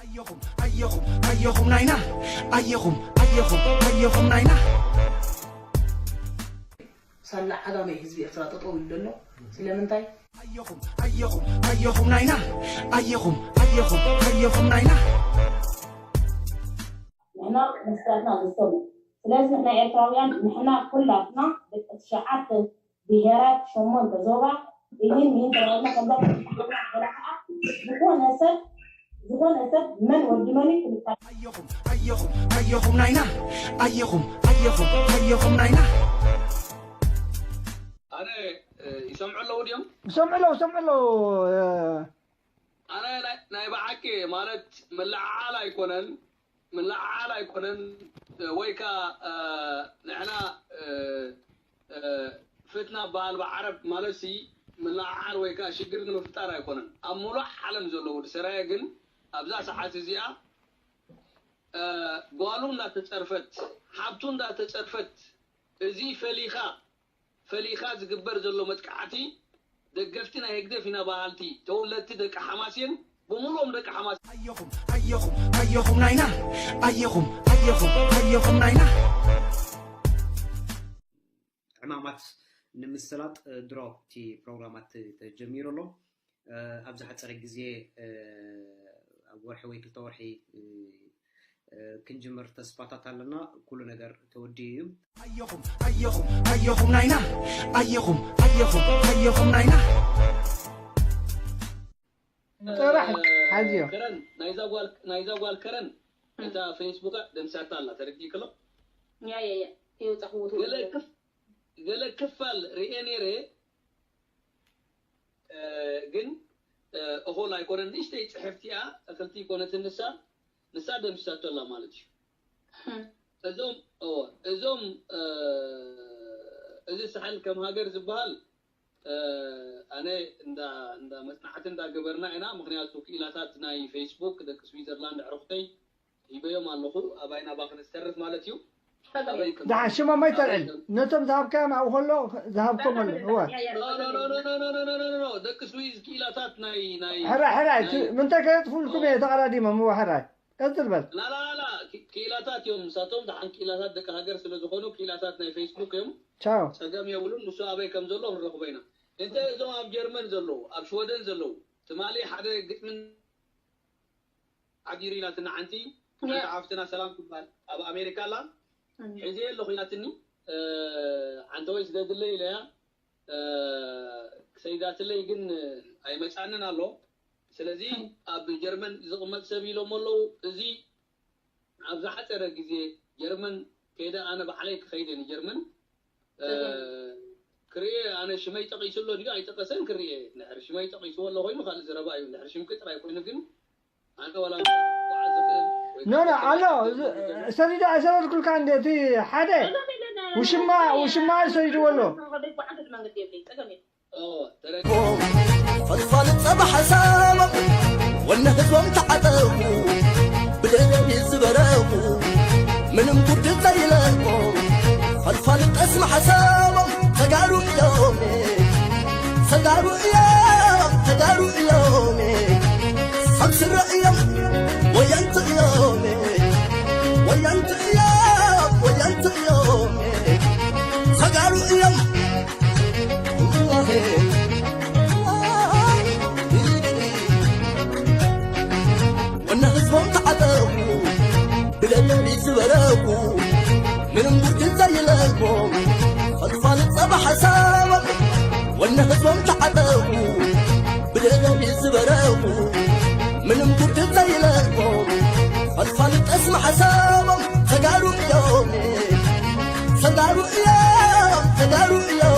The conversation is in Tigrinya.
ኣየኹም ኣየኹም ኣየኹም ናይና ኣየኹም ኣየኹም ኣየኹም ናይና ሳላ ዓጋመ ህዝቢ ኤርትራ ጠጠው ኢሉ ዘሎ ስለምንታይ? ኣየኹም ኣየኹም ኣየኹም ናይና ኣየኹም ኣየኹም ኣየኹም ናይና ንሕና መስራትና ዝሰሙ ስለዚ ንሕና ኤርትራውያን ንሕና ኩላትና ደቂ ትሽዓተ ብሄራት ሸሞንተ ዞባ እይን ይህን ተባሂልና ከምዛ ተባሂልና ገለ ከዓ ዝኾነ ሰብ ዝኾነ ሰብ መን ወዲ መን እዩ ክልካ ኣየኹም ኣየኹም ኣየኹም ናይና ኣየኹም ኣየኹም ኣየኹም ናይና ኣነ ይሰምዑ ኣለዉ ድዮም? ይሰምዑ ኣለዉ፣ ይሰምዑ ኣለዉ። ኣነ ናይ- ናይ ብሓቂ ማለት ምልዕዓል ኣይኮነን ምልዕዓል ኣይኮነን ወይ ከዓ ንሕና ፍትና በሃል ብዓረብ ማለት ሲ ምልዕዓል ወይ ከዓ ሽግር ንምፍጣር ኣይኮነን ኣብ ሙሉእ ዓለም ዘሎ ወዲ ሰራየ ግን ኣብዛ ሰዓት እዚኣ ጓሉ እንዳተፀርፈት ሓብቱ እንዳተፀርፈት እዚ ፈሊኻ ፈሊኻ ዝግበር ዘሎ መጥቃዕቲ ደገፍቲ ናይ ህግደፍ ኢና በሃልቲ ተወለድቲ ደቂ ሓማሴን ብምሉኦም ደቂ ሓማሴን ኣየኹም ኣየኹም ኣየኹም ናይና ኣየኹም ኣየኹም ኣየኹም ናይና ዕማማት ንምስላጥ ድሮ እቲ ፕሮግራማት ተጀሚሩ ኣሎ። ኣብ ዝሓፀረ ግዜ ኣብ ወርሒ ወይ ክልተ ወርሒ ክንጅምር ተስፋታት ኣለና። ኩሉ ነገር ተወዲኡ እዩ። ኣየኹም ኣየኹም ኣየኹም ናይና ኣየኹም ኣየኹም ኣየኹም ናይና ጥራሕ ሓዝዮ። ከረን ናይዛ ጓል ናይዛ ጓል ከረን እታ ፌስቡካ ደምሳታ ኣላ ተረዲእክሎ? ያ ያ ያ ይወጣኹ ገለ ክፍ- ገለ ክፋል ርኤ ነይረ ግን እኹል ኣይኮነን ንእሽተይ ፅሕፍቲኣ እኽልቲ ይኮነትን ንሳ ንሳ ደምሲሳቶ ኣላ ማለት እዩ እዞም እዞም እዚ ሳሕል ከም ሃገር ዝበሃል ኣነ እንዳ መፅናዕቲ እንዳገበርና ኢና ምክንያቱ ክኢላታት ናይ ፌስቡክ ደቂ ስዊዘርላንድ ኣዕሩኽተይ ሂበዮም ኣለኹ ኣባይ ናባኺ ንዝተርፍ ማለት እዩ ኣበይ ከም- ደሓን ሽሞም ኣይተልዕል ነቶም ዝሃብካዮም ኣብኡ ከሎ ዝሃብኮም ኣሎ እወ No, no, no, no, no, no, no, no, no, no, no. ደቂ ስዊዝ ክኢላታት ናይ ናይ ሕራይ ሕራይ ናይ- እቲ- ምንታይ ከየጥፉልኩም እየ ተቐዳዲሞም እወ ሕራይ ቀፅል በል ላላላ ክኢላታት እዮም ንሳቶም ደሓን ክኢላታት ደቂ ሃገር ስለ ዝኾኑ ክኢላታት ናይ ፌስቡክ እዮም ቻው ፀገም የብሉን ንሱ ኣበይ ከም ዘሎ ክንረኽቦ ኢና እንተ እዞም ኣብ ጀርመን ዘለዉ ኣብ ሽወደን ዘለዉ ትማሊ ሓደ ግጥምን ሓዲሩ ኢላትና ሓንቲ ሓንቲ ሓፍትና ሰላም ትበሃል ኣብ ኣሜሪካ ኣላ ሒዘ ኣለኹ ኢላትኒ ሓንተ ወይ ስደድለይ ኢለያ ክሰይዳትለይ ግን ኣይመፃንን ኣሎ ስለዚ ኣብ ጀርመን ዝቕመጥ ሰብ ኢሎም ኣለዉ እዚ ኣብ ዝሓፀረ ግዜ ጀርመን ከይደ ኣነ ባዕለይ ክኸይደ ንጀርመን ክርእየ ኣነ ሽመይ ጠቒሱ ኣሎ ድዩ ኣይጠቐሰን ክርእየ እንድሕር ሽመይ ጠቒስዎ ኣሎ ኮይኑ ካልእ ዘረባ እዩ እንድሕር ሽምኪ ጥራይ ኮይኑ ግን ኣነ ዋላ ክጓዓዝ ዝኽእል ወይ ኖ ኖ ኣሎ ሰዲዱ ኣይሰደድኩልካ እንደ እቲ ሓደ ውሽማ ውሽማ ሰዲድዎ ኣሎ ፈልፋል ጸባ ሓሳቦም ወነ ህዝቦም ተዓጠቑ ብደለሊ ዝበረቑ ምንም ጉድ ዘይለቆ ፈልፋል ጠስሚ ሓሳቦም ተጋሩ እዮም ተጋሩ እዮም ተጋሩ እዮም ሰብ ስረ እዮም ወየንቲ እዮም ወየንቲ እዮም ወየንቲ እዮም ተጋሩ እዮም ወነ ህዝቦም ተዓጠቑ ብለለሊ ዝበረቑ ምንም ጉድ ዘይለቆም ፈልፋል ጸባ ሓሳቦም ወነ ህዝቦም ተዓጠቑ ብለለሊ ዝበረቑ ምንም ጉድ ዘይለቆም ፈልፋል ጠስሚ ሓሳቦም ተጋሩ እዮም ተጋሩ እዮም ተጋሩ እዮም